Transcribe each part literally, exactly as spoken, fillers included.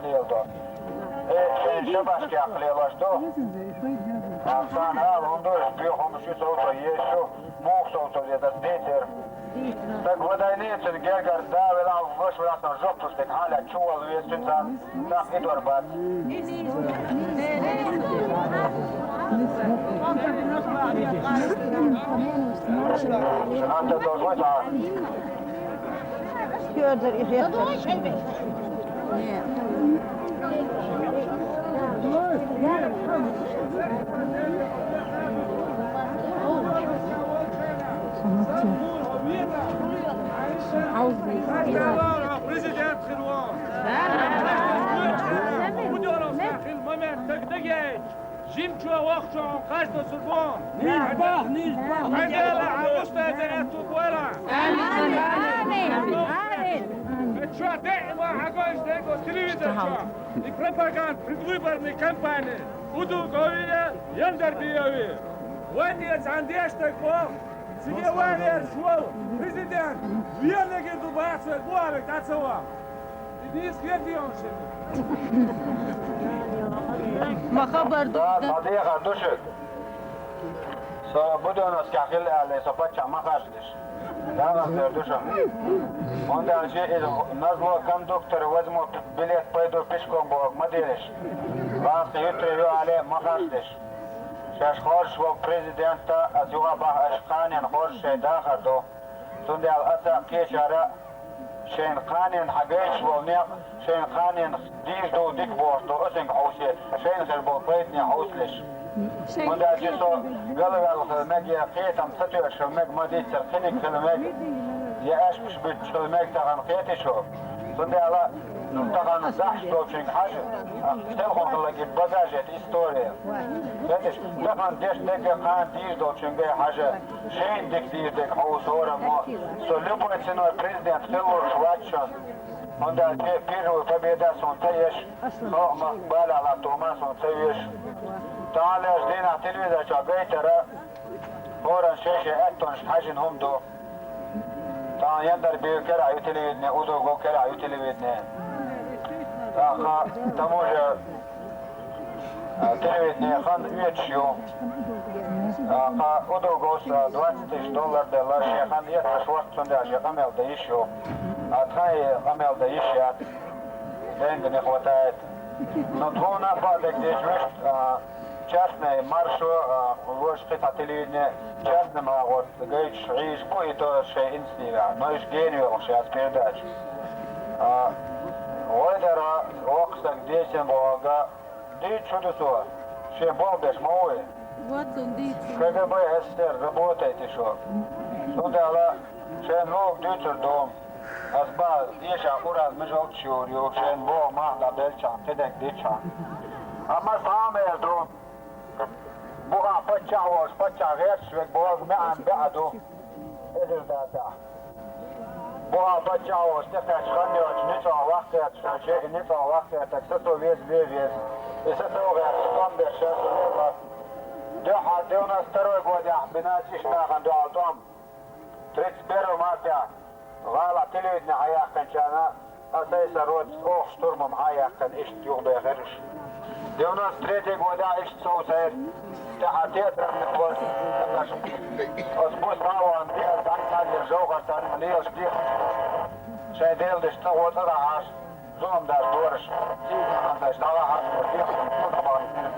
Лелдо. Э, шайн шабашкех лелош ду. Ахсан ала хӀума ду, уьш боьха хӀумаш ю, совцо езаш ю, муха совцо деза, ас дийцар. Стаг вадайна а цуьнан гергара да велахь, ваша велахь, жоп луш дерг хьан лаьа чу вала веза цуьнца, тӀаккха и дор бац. Хьанна долуш вуй цхьа? Федор и хеттар. Президент хир ву. Будёнов хил момент дагадагей. Жимчо вахчо хьажда сурбон. Нийса бах, нийса бах. Хьайдала, а устаза аьтту бойла. Амин. Амин. Амин. Чо даима хьагойш дего телевизор чо. И пропаганда предвыборной кампании. Уду говия, яндар биеви. Ванья цандеш так бо. Циге ванья швал. Президент. Венеги дубаса, гуарек, ацава. Ма хабар ду. Да, да. Ма дехар ду шуьга. Со Будёновскехь хилла аьлла, со паччахь ма харждеш. Дагахь дер ду шу. ХӀунда аьлча иза назло кондуктор возьму билет пойду пешком боху ма делаш. Ласка юьтре ю аьлла ма харждеш. Шаьш хоржуш волу президента ас юха баха аша кханенна хоржуш шайн дахар ду. Цундела аса кхечара шайна кханенна хьагайташ волу некъ, шайна кханенна дийр ду дика бохуш ду, оцуьнга хьовсе, шайна хир болу пайдане хьовсалеш. ХӀунда аьлча со галваьлла хила мега, я кхетам ца тоьуш хила мега, ма дийццара кхиниг хила мега, я аьшпаш буьттуш хила мега тахана кхетий шу. Цундела, ну, тахана дахьаш долчуьнга хьажа, а, телефон хиллаги багаж эта история. Кхеташ, тахана деш дерг а кхана дийр долчуьнга хьажа. Шайна дика дийр дерг хьовса хӀораммо, со любой ценой президент хила лууш вац шуна. ХӀунда аьлча первую победа суна ца еш, халкъ-махка балехь латто ма суна ца веш. Тахана лаьржа дийнахь телевизор чохь гайтара, хӀоранна шайн-шайн аьттонашка хьаьжжина хӀума ду. Тахана Яндарбиев керахь ю телевидение, Удугов керахь ю телевидение. ТӀаккха, к тому же, а, телевидение хан оьцуш ю. А, кха, Удуговс, а, двадцать тысяч доллар делла, шен хан эцнаш вац, цундела шен къамел дан йиш ю. А тхан и къамел дан йиш яц. Деньги не хватает. Но тхуна а баъдерг деш вуьшта, а, частный маршо, а, вож кхин цхьа телевидение, частный магӀор гайташ, Ӏийш бу и то шайн инициативехь, но иштта гена йоьлхуш яц передача. А, вай дара, воккха стаг десен бохург, дийца шу ду цо, шен болх беш ма ву и. Вот он дийца. КГБ СССР работает ещё. Цундела шайна луург дуьйцур ду. Ас бан, дешахь Къуръан мижалташ юр ю, шайна боху мах дӀабелчахьана, кхидерг дичахьана. Амма схьа а мер ду. Бухахь паччахь волуш, паччахь гӀерташ верг бохург маьӀна беа ду. Эзар дацахь. Бухахь паччахь волуш, тӀекхаьчча хан йоцуш, ницкъах ваккхерчаш, шайн шен ницкъах ваккхертаг сацо веза, ве веза. И сацо гӀерташ, тӀом беш шаьш ву вац. Дуьххьара девяносто второй годехь бина иштта нахана дуьхьал тӀом. Тридцать первого мартехь гӀалахь телевидение хьаяьккхинчарна, аса и сан родас оха штурмом хьаяьккхина, иштта юхабехира уьш. Девяносто третий годехь иштта совцийра. ТӀаьхьа театральный площадь. Оцу буса дӀа а вахана, биъар дӀа а цхьаьнгара жовхӀар царна лелаш дехаш. Шайн Делан дешна цӀа гӀо цӀа дахьаш, зулам даш дораш. Сийсара дӀа а хьаьжна, дехаш, цӀа бахийра.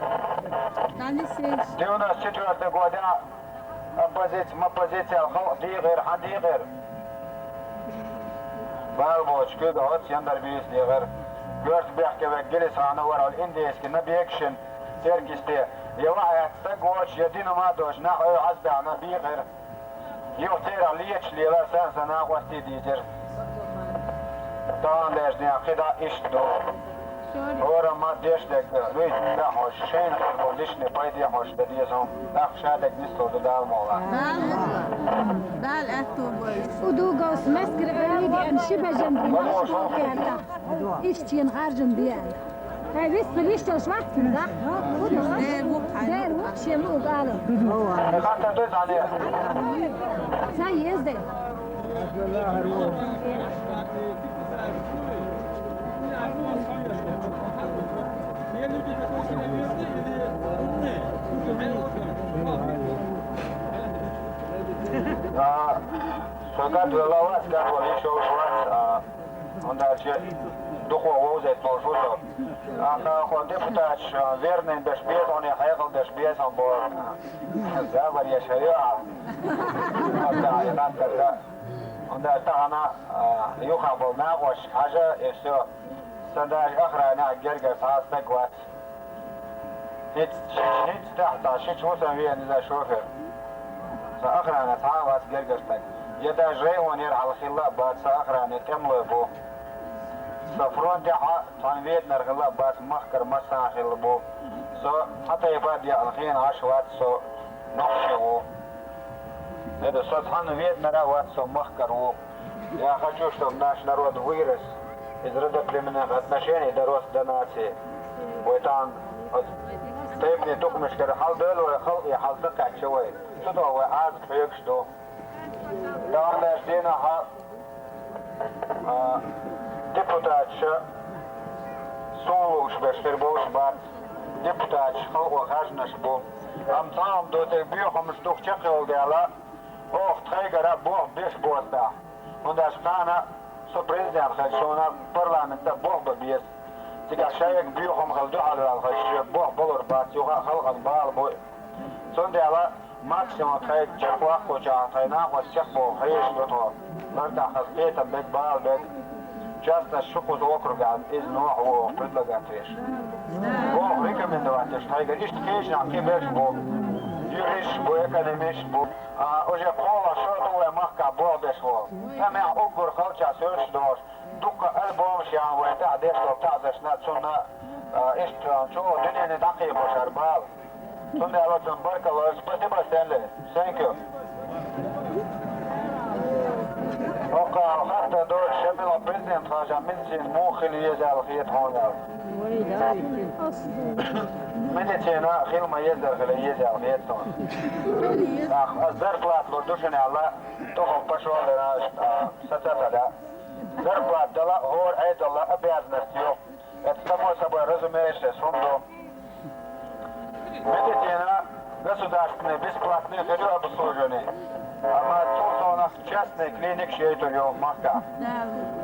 Девяносто четвёртый годехь оппозиция, моппозиция халкъ дийгӀира, хьан дийгӀира? Бала боцуш куьйга оцу Яндарбийс дийгӀира. Коьрта бехке верг Гелисхана вара, индийский набегаш йина церкисте. Я ваьхьа стаг воцуш, я дин ма доцуш, нах ойла хьаьзбаьхна бийгӀира. Юха церан леташ лела, сан-сан накъостий дийзира. Тахана лаьржинехь кхидӀа иштта ду. ХӀораммо деш дерг, вуьйцу тӀехь хьожуш, шайна хир болу личный пайде хьожуш дан деза хӀума. ТӀаккха ша дерг нислур ду Дала мукъалахь. Дала аьтту бойла. Удуговс маьскара а вийди аьлла, ши бежан дина, ши бежан дина. Иштта шена харжам бе аьлла. Хьайн вист хила йиш йолуш вац цуьнан, да? Дера ву хьайн. Дера ву, шен луъург ала. Сан еза де. Сан еза де. Гад велла вац, гад вала йиш йолуш вац, а, хӀунда аьлча дукха вовзийта волуш ву со. Аха, хьо депутаташ, а, верный беш беза хьуна, хьекъал беш беза хьуна боху. Забар еш хьайо ахьа. Хьо ца хьайна хаттар дан. ХӀунда аьлча тахана, а, юха болу накъосташка хьажа, и всё. Сан даже охранехь гергара цхьа а стаг вац. ХӀинца, хӀинца тӀаьхьа цхьа шича ву сан веана иза шофер. Сан охрана цхьа а вац гергара стаг. Я даже районера хьалха хилла а бац, сан охрана тӀемалой бу. Сан фронтехь а цхьана веданара хилла а бац, махкара массарна хилла бу. Со цхьа тайпа а деана хенахь вац, со нохчи ву. Это со цхьана веданара а вац, со махкара ву. Я хочу, чтоб наш народ вырос из родоплеменных отношений и дорос до нации. Вай тахана оцу тайпанийн тукхамашкара хьаладевлла вай халкъе, хьала ца кхаьчча вай. Цу тӀехь вай Ӏазап хьоьгуш ду. Тахана дийнахь а, а, депутаташа суна лууш беш хир болуш бац. Депутаташ халкъо хаьржинарш бу. Амма цхьа хӀума ду, тӀе боьхамаш дукха чекхйолу дела, оха тхайгара болх беш боцу тӀехь. ХӀунда аьлча кхана со президент хилча суна парламентан болх бан беза. Цигахь шайга боьхам хила дуьхьал ваьлла хилча, шен болх балур бац, юха а халкъана бала бу. Цундела максимум тхайга чекхваккхучохь тхайн накъостех боху хьеша ду тхо. Лартахь хаза кхетам берг, бала берг. Частность шу кхуза округахь иза нохьа ву оха предлагать деш. Боху рекомендовать деш тхайгара иштта кхечанхьа кхин берш бу. Юристаш бу, экономисташ бу. А, уже кхоалгӀа шо ду вай махкахь болх беш волу. ТӀамехь уггар халчахь суьрташ дохуш, дуккха альбомаш яхьа вай тӀехь деш долу таӀзаршна, цунна, а, иштта чӀогӀа дуьненна дӀакхайкхош хӀара бала. Цундела оцунна баркалла, спасибо, Стэнли. Thank you. ХӀокху хаттар ду, Шамилов президент хажа медицина муха хила еза аьлла хета хьуна аьлла. Медицина хила ма езара хила еза аьлла хета хьуна. ТӀаккха ас зарплата лур ду шуна аьлла, тӀехула пошёл дара, а, сацатара. Зарплата дала хӀора Ӏедалла обязанность ю. Это само собой разумеющееся хӀума ду. Медицина государственный, бесплатный хир ю обслуживание. Амма цул совнаха частный клиникаш яйтур ю махкахь.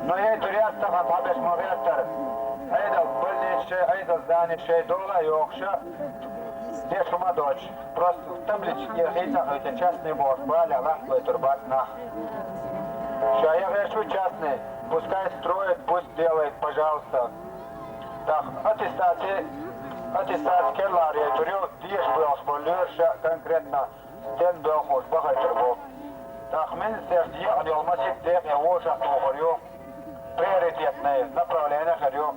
Но яйтур яц тахана, цхьаберш ма-гӀертара. Ӏедал больницаш, Ӏедал зданеш долу а йохуш, деш хӀума а доцуш. Просто табличка хийца а хӀоьттина частный бохуш, балехь латтавайтур бац нах. Ша я гӀерташ ву частный, пускай строит, пусть делает, пожалуйста. ТӀаккха аттестаци, аттестаци керла яйтур ю, деша боьлхуш болу лоьраша конкретно стенна боьлхуш бахайтур бу. ТӀаккха министерство екъна йолу масийтта декъе вовшахтухур ю, приоритетное направление хир ю.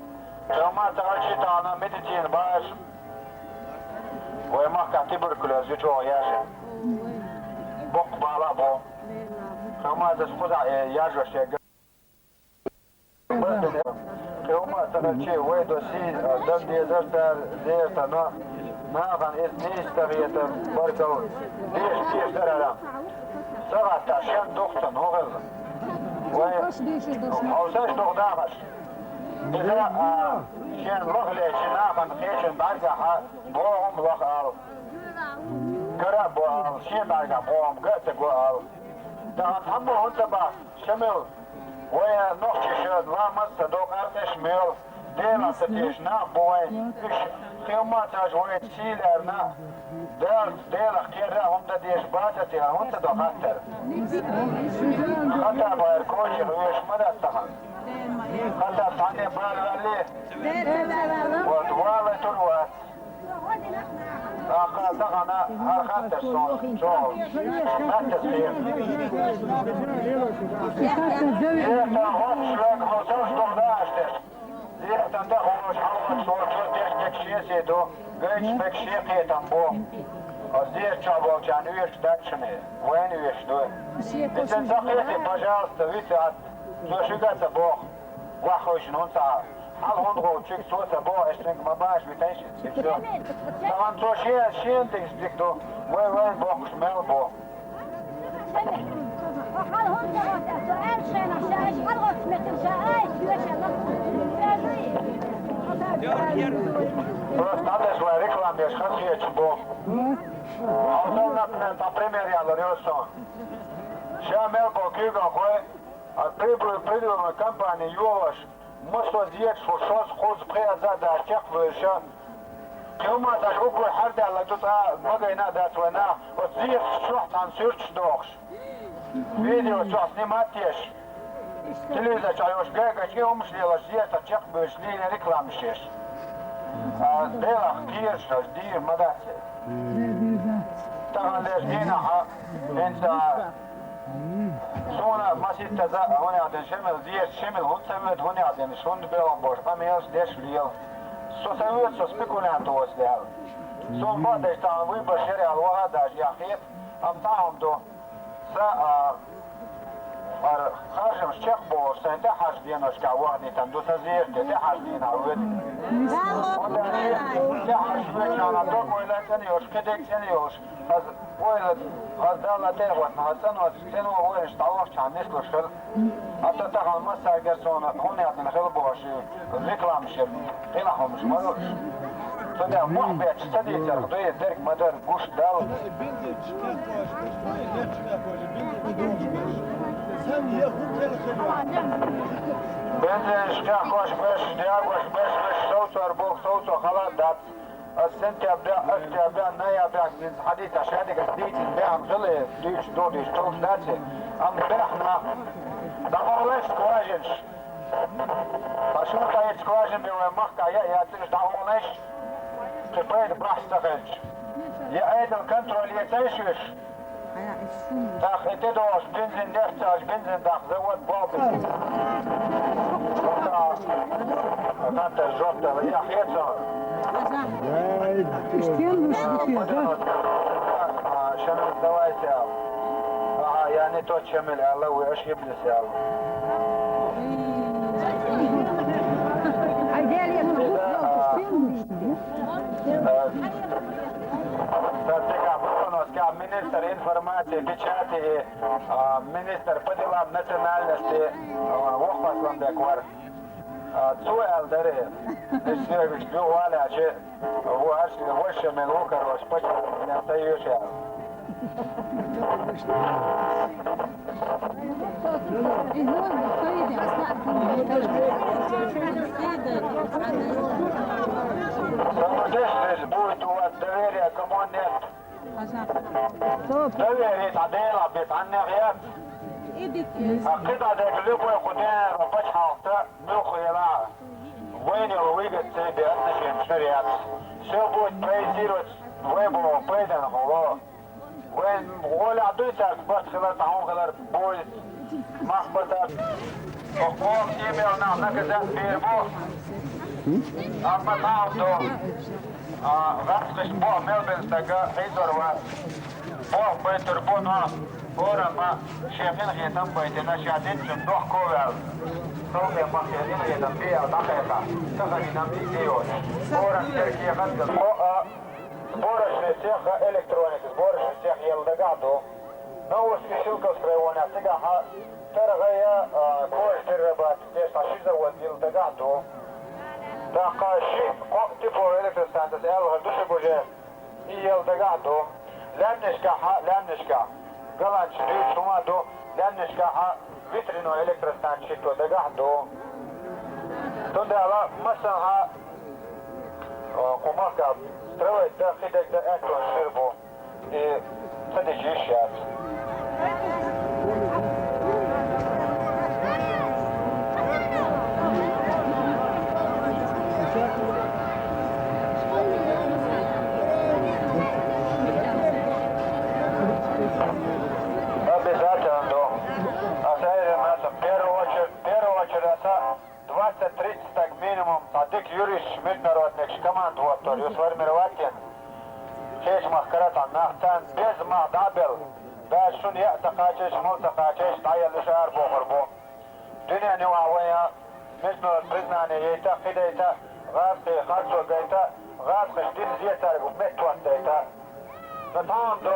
Тхо ма ца гӀерташ тахана медицина бахьаш, вай махкахь туберкулез ю чӀогӀа яьржина. Боккха бала а бу. Тхо ма ца кхузахь, э, яржош ерг. Кхин хӀума а ца хилча, вай до сий, а, дан дезара цара зерта, но нахана иза нийса ца хетар, баркалла, дезаш деза дара. Ца гӀаттахь, шен духцан хӀун хилла? Вай хьовсаш духу дахаш. Иза, а, шен лахалечу нахана кхечун бӀаьргахьа бохам лаха ал. Гара а бо ал, шен бӀаьргахь бохам ган а ца го ал. Тахана хьан бу хӀун ца бахьа, Шамил? Вай нохчаша ламаз а ца до, къаьркъаш а моьлу, Делах ца теша нах бу вайн. Уьш кхин хӀумма а ца аьлча вайца сий лаьрна, Дала, Делах кхерра а хӀума дан дезаш бац аса аьлла, хӀунда ца до хаттар? Хаттар бахьара кочех оьшуш ма дац тахана. Хаттар цхьанне бала ваьллий? Вот, валайтур вац. ТӀаккха тахана хӀара хаттар суна чӀогӀа хаттар хета. Дехьа хӀокхуш верг хьо совш доху дааша дерш. Дехьа тӀехула хьалхарчо техникаш шен сий ду, гайташ мегаш шен кхетам бу. Оцу дехьа чохь болчарна оьшуш дац шуна, вайна оьшуш ду. И цуьнан ца кхетий, пожалуйста, вица атта. Цо шуьга а ца боху. Ваххуьйшина хӀунда ца хьа? Хьала хӀунда гӀовчуьнга цо ца боху, аш цуьнга ма баша витайша и чу. Тахана цо шен, шена дигаш дика ду, вай вайна боккхуш мел бу. Хьала хӀунда ца гӀовта, цо аьлла шайна, ша аш хьала гӀовтта метта ша, ай, шоьша ла. Просто надо ж вай реклама еш хазахеташ бу. Хьо сан, например, цхьа пример ялар йо сан. Ша мел бо куьйгалхой, а, прибыл-, предвыборная кампания йолош, массо зеташ ву шозза, кхузза, пхи аза а дац чекхбуьйлуш. Кхин хӀума ца уггар хьардаьлла ду цкъа, магийна а дац вай нах, оцу зеташ чохь цхьана суьрташ дохуш. Видео чохь снимать еш. Телевизор чохь йолуш гайгачу и хӀумаш лелаш, зеташ чекхбуьйлуш, лийна рекламаш еш. А, Делах кхераш, дийр ма дац. Тахана леш дийнахь, хӀинца, суна маситтаза, хӀунда аьлла дина шемил зеш, шемил хӀунда ца воьду, хӀунда аьлла дина, хӀунда белхан бош, къамелаш деш лела. Со ца воьду, со спекулянт воцу аьлла. Суна бакъдерг тахана вуй баш яра аьлла ваха а дац, яхь хета, амма тахана ду. Сан, а, ара харжамаш чекхболуш, сайн тӀаьххьарчу деношкахь вахийтина ду сан зерате, тӀаьххьарчу дийнахь воьду. ХӀунда аьлча тӀаьххьарчу воьдучохь дог ойла цӀена йолуш, кхидерг цӀена йолуш, хаза ойла, хаза Далла тӀе а вахана, хаза цӀено, цӀено ойланаш дӀавахчахьана нислуш хила. Аса тахана массаьргара суна хӀунда аьлла дина хила бохуш, рекламаш яра. Къинхьа хӀумаш ма ду уьш. Цундела мохь бетташ ца дийцарх дуй, дерг ма дара, гуш Далла. Бензинаш кхехкош берш, дегӀош берш, берш совцор боху, совцо хала а дац. Ас сентябрь, октябрь, ноябрь, хӀинца хьадийцар шадерг ас дийцина бехьана хила, дуьйцуш, дохуьйтуш, товш дац. Амма бехьана дӀакъовлийша скважинаш. Ткъа шуна тӀаьхьа скважина бен вайн махкахь яа яцара, дӀахьулнаш, кхин пайда бахьаш ца хилча. Я Ӏедал контроль ецай шуьш? ТӀаккха и тӀедогӀуш бензин нефть ца Ӏаш, бензин даккха завод болх бу. Хантар жоп дала, я хецо. Шамил, давайте. Ага, я не тот Шамил, Алла, вы ошиблись. Министр информации, печати и, а, министр по делам национальности, а, Вохпасланбек вара. А, цо аьлла дара, и соьгаш дуьхьа валаьча, ву аш, ваша мел ву карош, почему меня даешь я? Самодеятельность будет у вас доверия, кому нет. Доверие цхьа Делах бен цхьаннех яц. А кхидӀа дерг любой кху денара пачхьалкхца муьлхха елахь, вайна йолу выгода ца бен отношенаш хир яц. Всё будет проецироваться вай боху пайдана гӀо. Вайн гӀолехь дуй цаьрца барт хилар, цхьа хӀума хилар буй. Мах бацара. Оцу кхоалгӀа имел нах наказать бийр бу. Амма нах ду. А, гӀаскхаш боху мел бен стага хьийзор вац. Боху байтур бу нах, хӀорамма шен къинхетам байтина, ша динчун дохко ваьлла. Халкъе махке къинхетам беа дӀакхайкха. Сахаринам дийти йоцуш. ХӀорам керке гӀадгал. Ко а Сборочный цех, электроника сборочный цех елла дагахь ду. Наурский, Шелковский районехь цигахь ТРГ я, а, кожа перерабатывать деш цхьа ши завод елла дагахь ду. ТӀаккха ши, кхо теплоэлектростанцияс аьлла хир ду ши гуже. И елла дагахь ду. Лаьмнашкахь, лаьмнашкахь. Галанча дуьйцуш хӀума ду. Лаьмнашкахь Ветряной электростанция хӀитто дагахь ду. Цундела массанхьа, а, кху махкахь строить дан, кхидерг дан аьттонаш хир бу. И ца дича йиш яц. Обязательно ду. Аса айренаса первую очередь, первую очередь аса двадцать-тридцать стаг минимум цхьа дика юристаш, международникаш команда хӀоттор ю сформировать йина. Кхечу махкара цхьа нах царна беза мах дӀа а белла, баьш шуна яа ца кхачийша, мала ца кхачийша, дӀаелла уьш арабохур бу. Дуьненан юкъахь вайн международное признание яйта, кхидайта, гӀазкхий харцо гайта, гӀазкхаша дина зен цаьрга меттахӀоттадайта. Но тхьамда ду,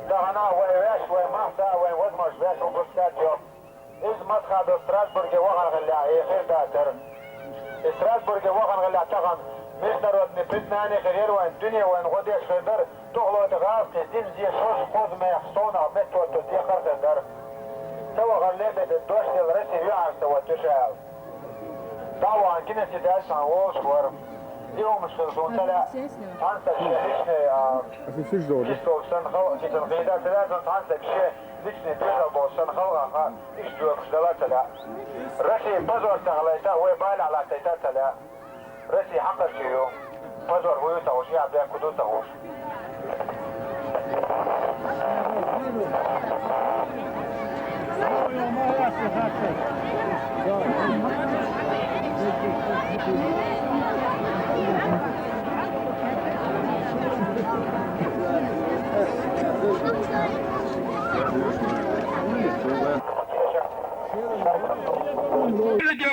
тахана вай ваьш, вай махка, вайн возможность ваьш выпускать йо. Иза Масхадов Страсбурге вахана хиллехь, и хир дацара. И Страсбурге вахана хиллехь тахана Международный признание хир яр вайн, дуьне вайна гӀо деш хир дара, духло тӀе гӀазкхий динзе шош кхозмех совнах меттото дехар хир дара. Ца вахар лебеда дош дела Россия юьхьар ца ватуьша аьлла. ДӀа а вахана геноцид аьлла цхьана волуш вара. И хӀумаш хила суна ца лаьа. Цхьана стаг шен личный, а, Аса сиш зову. Кистол сан хал-, кистол хида ца лаьа, цхьана стаг шен личный безал болу сан халкъах иштта жоьпаш дала ца лаьа. Россия позор ца хилайта, вай балехь латтайта ца лаьа. Россия хьакхарчий ю. Позор вуй ю ца хууш, я бехк ду ца хууш.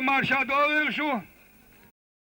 Марша довел шу.